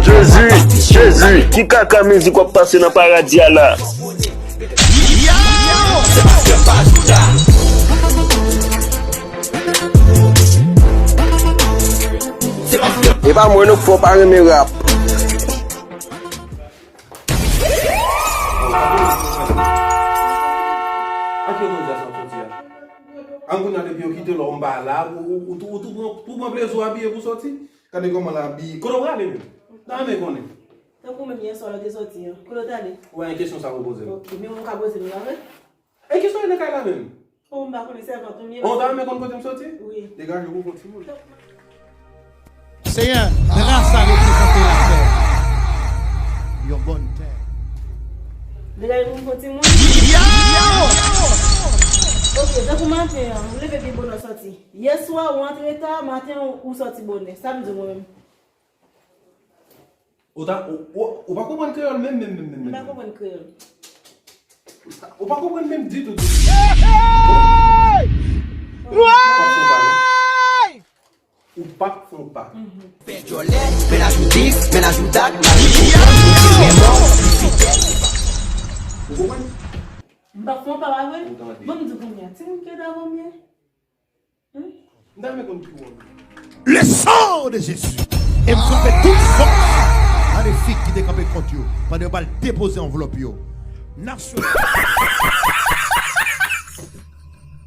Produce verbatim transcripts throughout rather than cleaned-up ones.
Jezi, Jezi, ki kaka mizik w ap pase nan paradi a la? E pa mwen non k fè w pa renmen rap. Ak yo tou di a sa w soti a. An kounye a depi yo kite w la w pa la, ou, ou, ou tou, ou tou pran, tou pran plezi w abiye pou soti. Gade kòman l abiye. Kote w prale menm? Nan men konnen. Tankou menm yè swa lè w te soti an. Kote w t ale? Ou wè yon kesyon sa pou poze m. Ok, men ou ka poze m la vre? E kesyon e nan kay la menm? Oh, m pa konnen sèvant ou m ye. Oh, w ta renmen konn kote m soti? Wi. Degaje w pou fon timoun. Senyè, gras la reprezante latè. Yon bòn tè. Degaje pou fon timoun. Ok, tankou maten an, ou leve pi bonè w soti. Yè swa ou antre ta, maten an ou soti bonè. Sa m di w mwen menm. Ou ta, ou, ou, ou pa konprann kreyòl menm, menm, menm, menm, menm. M pa konprann kreyòl. Ou pa konprann menm ditou, ditou. Ou p ap fè yon pa, non. Ou p ap fè yon pa. Pè dyòlè, mennaj ou dis, mennaj ou dat, mari pwoblèm, ou di renmò, li fidèl, li pa. Ou konprann? M p ap fè yon pa, pa vre? Ou tande. Ban m di w kounye a, timoun ki andavan m ye. Hmm? M ta renmen konn ki wòl ou. Le sang de Jésus. E m frape tout fòs maléfique ki te kanpe kont yo pandan yo pral depoze anvlòp yo. Nasyonal.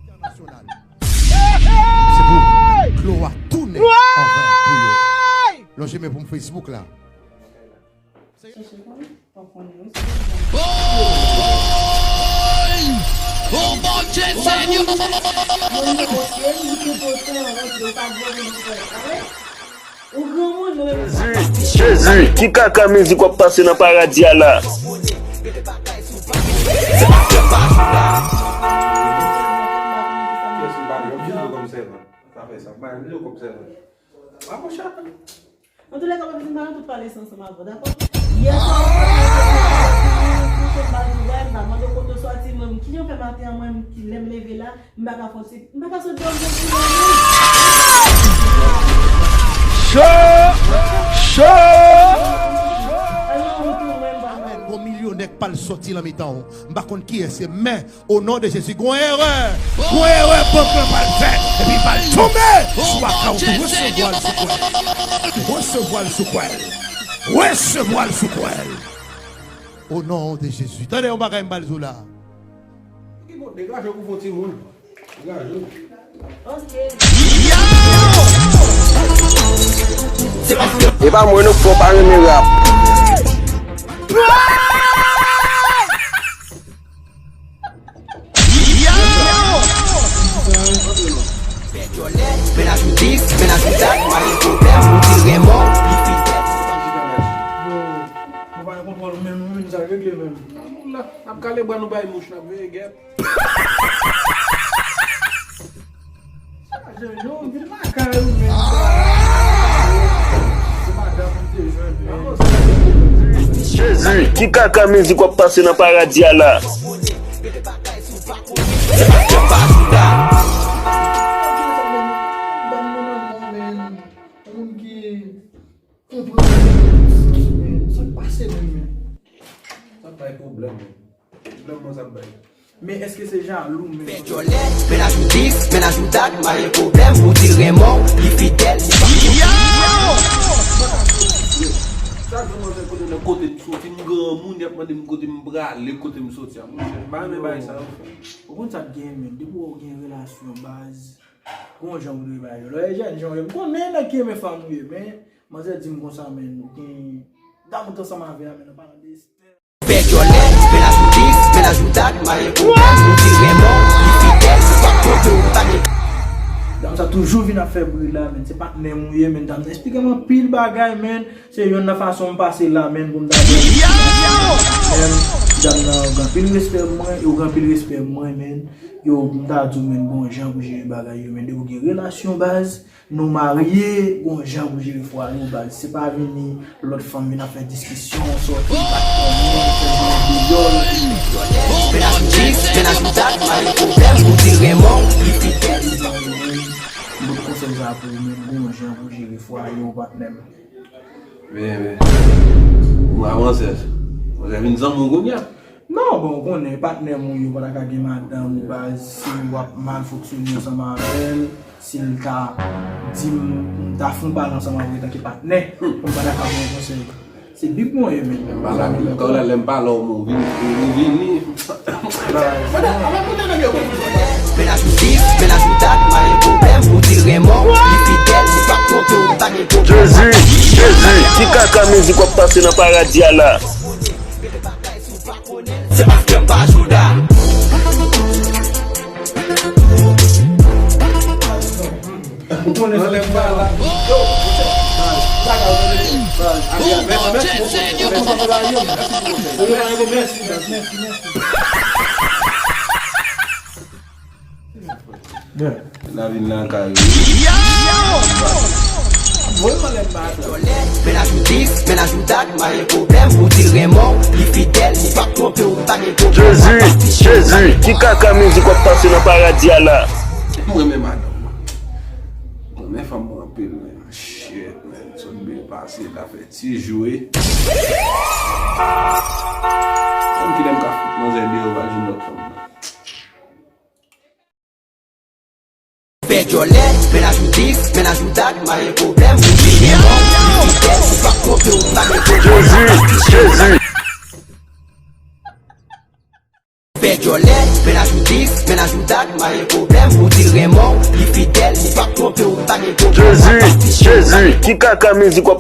Entènasyonal. Se pou glwa tounen anvan pou yo. Lonje men pou m Facebook la. Chèche konnen, pa konnen, wi, se konsa. Woy! O Bondye, Senyè! Moun yo pote, li te pote anvan ki yo pa vle vin fè. Ou granmoun, nou menm. Jezi, Jezi, ki kaka mizik w ap pase nan paradi a la? Kiyès m pale? Yo vin kòm sèvant. Sa fè sa. Ba yo vin kòm sèvant. Pa konn chak. Antoulèka, papi, m pa nan tout pale sa ansanm avè w, dakò? Yè swa, ou fè kouche m ba l nouvèl, m pa mande w kote w sòti, mwen, m, kijan w fè maten an, mwen, m, ki lè m leve la, m pa ka fè ti, m pa ka sot dòmi yon ti lè, non. Cho! Cho! Alò, ou tou, mwen, m pa. Amèn. Gon milyonè k pral sòti nan mitan w. M pa konn kiyès se, men O non de Jezi, gon erè. Gon erè bank lan pral fè. Epi l pral tonbe sou akawont ou. Resevwa l sou kwè l. Resevwa l sou kwè l. Resevwa l sou kwè l. O non de Jezi. Tande yon bagay m pral di w la. Ki bon, degaje w pou fon timoun. Degaje w. E pa mwen non k fè w pa renmen rap. Pè dyòlè, mennaj ou dis, mennaj ou dat, mari pwoblèm, ou di renmò, li fidèl. Yo, nou pa gen kontwòl menm, nou menm sa regle menm. N ap kale bra nou bay mouch, n ap veye gèp. Jezi, ki kaka mizik w ap pase nan paradi a la? Moun ki konprann sa k pase menm, men. Sa bay pwoblèm, men. Pwoblèm mwen sa bay. Men èske se jalou menm? Pè dyòlè, mennaj ou dis, mennaj ou dat, pa gen pwoblèm, ou di l renmò, li fidèl, li pa. Chak jou manzè kote nan kote m soti, m granmoun, y ap mande m kote m prale, kote m soti a, monchè. M pa renmen bagay sa yo. Ou konn sa k gen, men, depi w gen relasyon, baz, gon jan ou dwe bay yo. Lè w jèn jan w ye, m konnen nèg ki renmen fanm ou ye, men manzè di m konsa, men, ou gen dam ou t ansanm avè a, men nan palan de Estè. Pè dyòlè, mennaj ou dis, mennaj ou dat, pa gen pwoblèm, ou di l renmò, li fidèl, ou pa konte, ou pa gen. Dam sa toujou vin ap fè bri la, men, se patnè m ou ye, men, dam nan eksplike m anpil bagay, men, se yonn nan fason m pase la, men, pou m ta di, men, dam nan gen anpil respè pou mwen, e ou gen anpil respè pou mwen, men. Yo, m ta di w, men, gon jan pou jere bagay yo, men, depi w gen relasyon, baz, nou marye, gon jan pou jere fwa yo, baz. Se pa vini lòt fanm vin ap fè diskisyon, sòti, bat fanmi, fè zye deyò. Mennaj ou dis, mennaj ou dat, pa gen pwoblèm, ou di l renmen w, li fidèl. M pot konsèy sa pou ou, men, gon jan pou jere fwa yo, patnè m. Men, men. Ou avanse. Ou vin zanmi w kounye a. Non, bon, ou konnen, patnè m ou yo pa ta ka gen madanm ou, baz, si w ap mal fonksyone ansanm avè l, si l ta di m, m ta fè yon pale ansanm avè l tanke patnè, m pa ta ka ba w konsèy. Se bib mwen ye, men. Lè m pale ak li, lè m pale w, mwen vini, vini, vini. Mennaj ou dis, mennaj ou dat, pa gen pwoblèm, ou di l renmen w, li fidèl, li p ap twonpe w, pa gen pwoblèm. Jezi, Jezi, ki kaka mizik w ap pase nan paradi a la? Se paske m pa jouda. Ou konnen se lè m pa la. Yo, sa ka wè. Mèsi, mèsi, mèsi. Byen. N a vin nan kay. Mennaj ou dis, mennaj ou dat, pa gen pwoblèm, ou di l renmen w, li fidèl, li p ap twonpe w, pa gen pwoblèm. Jezi, Jezi, ki kaka mizik w ap pase nan paradi a la? M renmen madanm mwen. M renmen fanm mwen anpil, men. Shit, man. Sot byen pase, l ap fè ti jou, wi. Fanm ki lè m ka fout manzè deyò, va jwenn lòt fanm nan. Fè djòlè, mennaj ou dis, mennaj ou dat, pa gen pwoblèm, ou di l renmen w, li fidèl, li p ap twonpe w, pa gen pwoblèm. Jezi, Jezi. Fè djòlè, mennaj ou dis, mennaj ou dat, pa gen pwoblèm, ou di l renmen w, li fidèl, li p ap twonpe w, pa gen pwoblèm. Jezi, Jezi, ki kaka mizik w ap